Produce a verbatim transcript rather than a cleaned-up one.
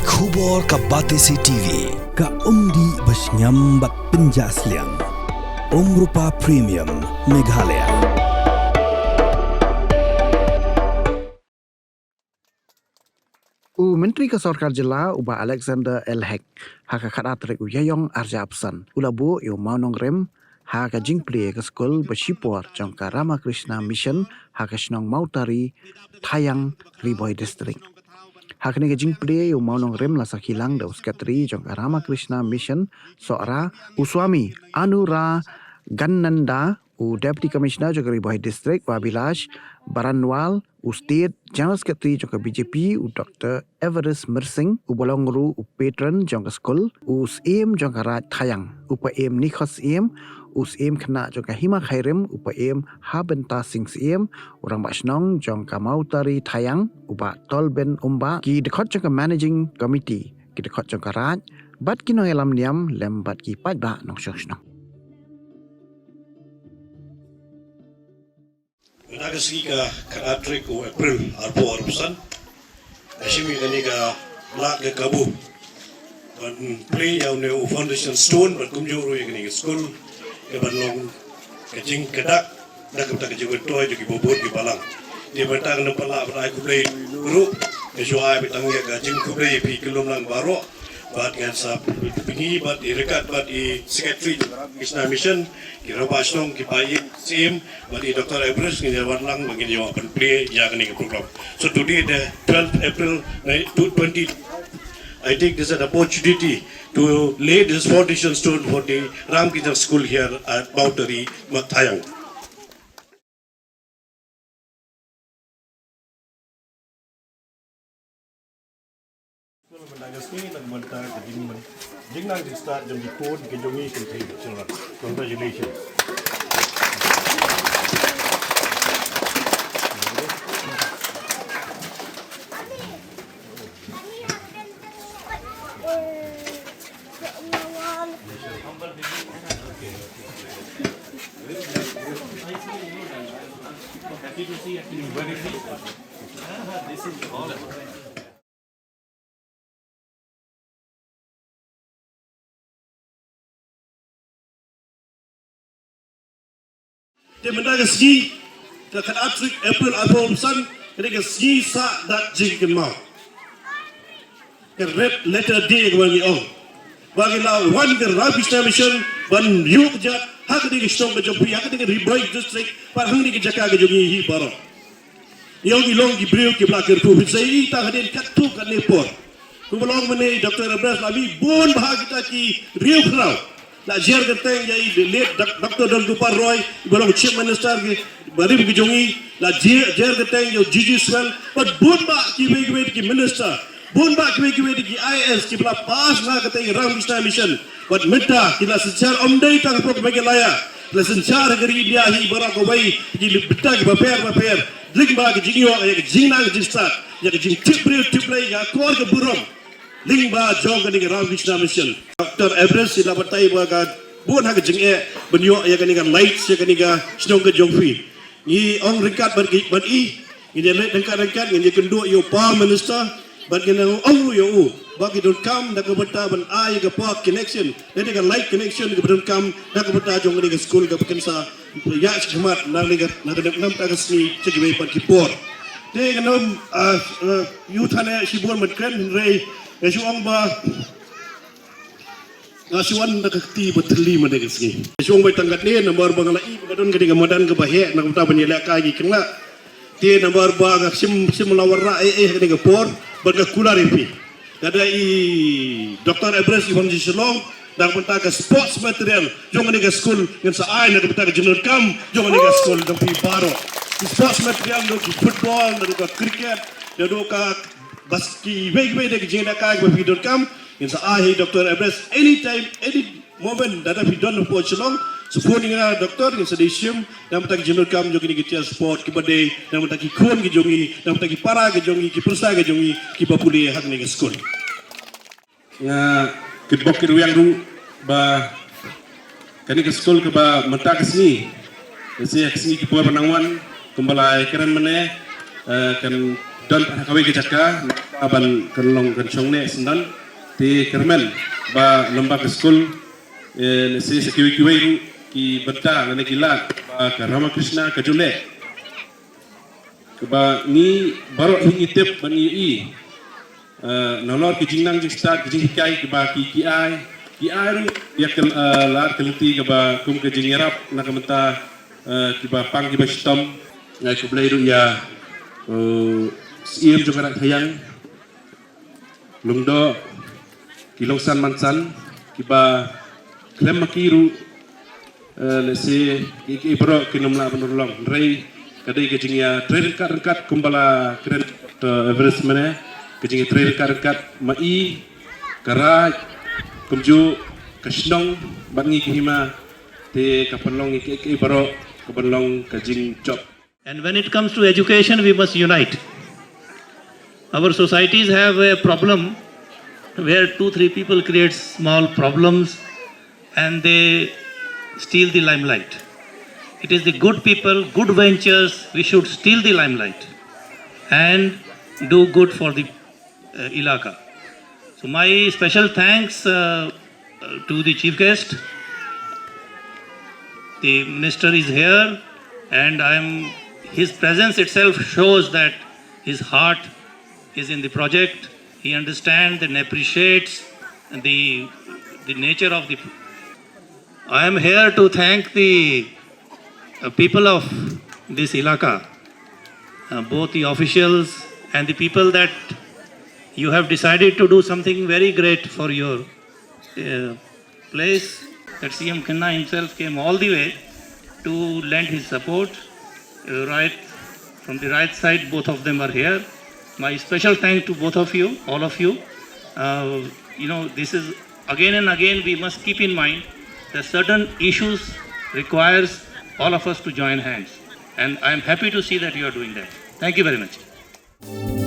Khubor ka Batesi T V, ka umdih ba shngiam bad pynjah sliang. Umrupa Premium, Meghalaya. U Myntri ka Sorkar Jylla, u Bah Alexander L Hek, ha ka khatar tarik u Ïaïong arhajar arphew san, u la buh ïa u mawnongrim ha ka jingplie ka skul ba shipor jong ka Ramakrishna Mission ha ka shnong Mawtari, Thaiang, Ri Bhoi District. Ha kane ka jingplie ïa u mawnongrim la sakhi lang da u Secretary jong ka Ramakrishna Mission Sohra, u Swami Anuragananda, u Deputy Commissioner jong ka Ri Bhoi District, u Abhilash Baranwal, u State General Secretary jong ka B J P, u Doctor Everest Myrsing, uba long ruh u Patron jong ka skul, u Syiem jong ka Raid Thaiang, u Paiem Nikhos Syiem, u Syiem khynnah jong ka Hima Khyrim, u Paiem Habenta Singh Syiem, u Rangbah Shnong jong ka Mawtari Thaiang, u Bah Tolben Umbah, ki dkhot jong ka Managing Committee, ki dkhot jong ka Raid, bad ki nongïalam niam lem bad ki paidbah nongshong shnong. Mynta ka sngi ka khatar tarik u April arphew arphew san, nga shim ïa kane ka lad ka kabu ban plie ïa une u foundation stone bad kumjuh ruh ïa kane ka skul, ka ban long ka jingkyrkhu da kata ka jingmyntoi jong kiba bun ki balang. Te mynta nga pynlah ban ai khublei ruh, nga shu ai beit tang ïa ka jingkhublei ïa phi ki lumlang baroh. Bad ngan sa pynbna bad i ryngkat bad i Secretary Ramakrishna Mission, ki Rangbah Shnong, ki Paiem Syiem, bad i Doctor Everest, ngin ïa wan lang bad ngin ïa wan pynplie ïa kane ka program. So today, the twelfth April, ni-, two twenty, I take this as an opportunity to lay this foundation stone for the Ramakrishna School here at Mawtari, Thaiang. Mynta ka sngi na ka bynta ka jingmyn-, jingnang jingstad jong ki khun ki jong ngi kynthei children. Congratulations. Te mynta ka sngi, ka khatar tarik April arphew san, ka dei ka sngi sah dak jingkynmaw. Ka Red Letter Day kaba ngi ong. Ba ngi la wan ka Ramakrishna Mission ban ïuh kjat ha kane ka shnong ka jong phi, ha kane ka Ri Bhoi District, bad ha kane ka jaka ka jong ngi hi baroh. Ïa ngi long ki briew kiba la kyrkhu, phin sa ïohi tang hadien katto katne por. Kumba long mynne Doctor Everest, la mih bun bha kita ki riew khraw. La jer kyrteng ïa i late Doc-, Doctor Don Gopal Roy, iba long Chief Minister ki barim ki jong ngi, la jer, jer kyrteng ïa u G G Swell, bad bun bah kiwei kiwei ki minister, bun bah kiwei kiwei ki I A S kiba la pass na kata ka Ramakrishna Mission. Bad mynta ki la synshar, ym dei tang hapoh Meghalaya, la synshar ha ka ri India hi baroh kawei, ki bynta kiba pher bapher. Lyngba ka jingïoh ïa ka jingnang jingstad, ïa ka jingtip briew tip Blei, ïa ka akor ka burom. Lyngba jong kane ka Ramakrishna Mission. Doctor Everest i la batai ba ka bun ha ka jingeh ban ïoh ïa kane ka light ïa kane ka shnong ka jong phi. Ngi ong ryngkat bad ki, bad i, ngi ïa leit ryngkat ryngkat, ngi ïa kynduh ïa u Prime Minister, bad ngi ong ruh ïa u ba ki donkam da ka bynta ban ai ïa ka power connection, da ka light connection kaba donkam da ka bynta jong kane ka skul kaba kan sa ïa shi khmat na kane ka, na kane ka, na kata ka sngi sha kiwei pat ki por. Te ngan ym, ah, ah, ïuh than eh shibun ban kren, hynrei nga shu ong ba nga shu wan da ka kti ba thylli mynta ka sngi. Nga shu ong ba tang katne namar ba nga la ïohi ba ka don kane ka madan kaba heh na ka bynta ban ïalehkai ki khynnah. Te namar ba nga shim, shim la wanrah eh, eh, kane ka por, bad nga kular ïa phi. Lada i Doctor Everest i wan sha Shillong, na ka bynta ka sports material jong kane ka skul, ngin sa ai na ka bynta ka jingdonkam jong kane ka skul jong phi baroh. Ki sports material, naduh ki football, naduh ka cricket, naduh ka bas-, kiwei kiwei de ki jingïalehkai ba phi donkam, ngin sa ai ha i Doctor Everest anytime, any moment, lada phi don hapoh Shillong, sa phone ïa nga Doctor, ngin sa dei shim na ka bynta ka jingdonkam jong kine ki tiar sport kiba dei na ka bynta ki khun ki jong ngi, na ka bynta ki para ki jong ngi, ki pyrsa ki jong ngi kiba pule ha kane ka skul. Nga kitbok kitrwiang ruh ba kane ka skul kaba mynta ka sngi, ka sngi, ka sngi ki por ba nang wan, kumba la ïakren mynne, eh, kan don ha kawei ka jaka. Ban kan long kan shong ne syndon te kyrmen ba lem bad ka skul, eh, lehse sa kiwei kiwei ruh ki bynta lane ki lad ba ka Ramakrishna ka ju leh. Kaba ngi baroh hi ngi tip bad ngi ïohi, eh, nalor ki jingnang jingstad ki jinghikai kiba ki, ki ai, ki ai ruh ïa ka, eh, lad ka lynti kaba kum ka jingïarap na ka bynta, eh, kiba pang kiba shitom. Nga ai khublei ruh ïa, eh, Syiem jong ka Raid Khayang, Lyngdoh, ki Longsan Mansan, kiba khlem ma ki ruh, eh, lehse ki, ki baroh kin ym lah ban urlong. Hynrei ka dei ka jingïatrei ryngkat ryngkat kumba la kren, eh, Everest mynne, ka jingïatrei ryngkat ryngkat ma i, ka raid, kumjuh ka shnong bad ngi ki hima, te ka pynlong ïa ki, ki baroh ka pynlong ka jingjop. And when it comes to education, we must unite. Our societies have a problem where two, three people create small problems and they steal the limelight. It is the good people, good ventures, we should steal the limelight and do good for the, uh, ilaka. So my special thanks, uh, uh, to the chief guest. The minister is here, and I am, his presence itself shows that his heart is in the project. He understands and appreciates the, the nature of the. I am here to thank the, uh, people of this ilaka, uh, both the officials and the people that you have decided to do something very great for your, uh, place. That C M Khanna himself came all the way to lend his support, uh, right from the right side, both of them are here. My special thanks to both of you, all of you. Uh, you know, this is again and again we must keep in mind that certain issues requires all of us to join hands. And I am happy to see that you are doing that. Thank you very much.